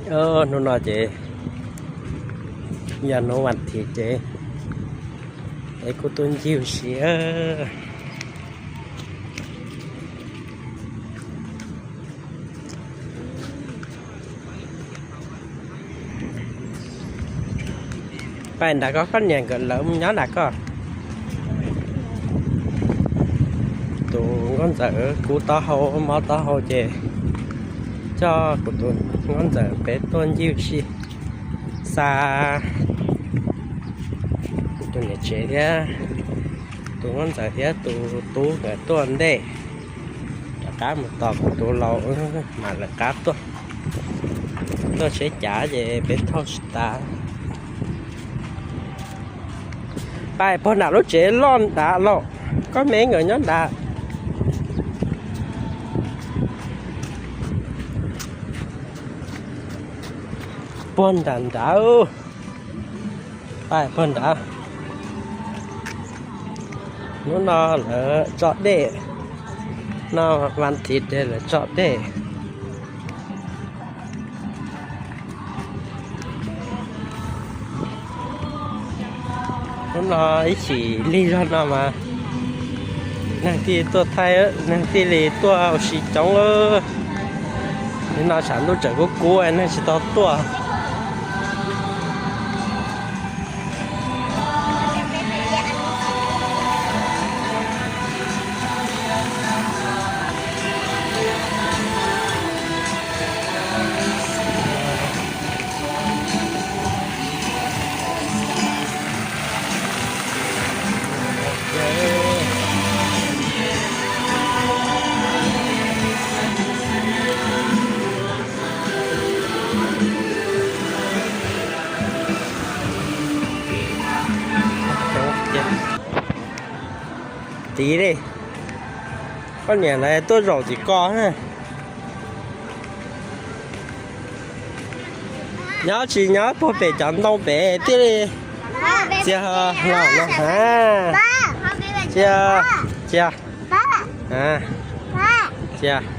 Hnub no ces yog hnub vas thiv ces peb kuj tuaj ncig ua si. Pais nrad koj, koj niam nkawd lawv mus nyob nrad koj. Tus nkauj ntxawm kub taub hau mob taub hau ces coj kuv tus nkauj ntxawm peb tuaj ncig ua si xa tus niam tsev thiab tus nkauj ntxawm thiab tus tub nkawd tuaj ntej, rov qab mus tos kuv tus laus mam lawv qab tuaj. Tuaj tsheb cav ces peb thauj tsis tas. Pais puag nram lub tsev loj nrad lauj, koj me nkawd nyob nrad. Puag nram nrad, pais puag nrad. Hnub no lawv tso dej, no vas thiv ces lawv tso dej. Hnub no ib chim lig zog no mas neeg thiaj tuaj thaij, neeg thiaj li tuaj ua si coob. Nim no tshav ntuj tseem kub kub neeg tsis tau tuaj. Tiv li, koj niam lawv tuaj zaum tim ko na. Nyob tsis nyob puag pem cov ntoo pem thiaj li txias los no. Txias, txias, txias.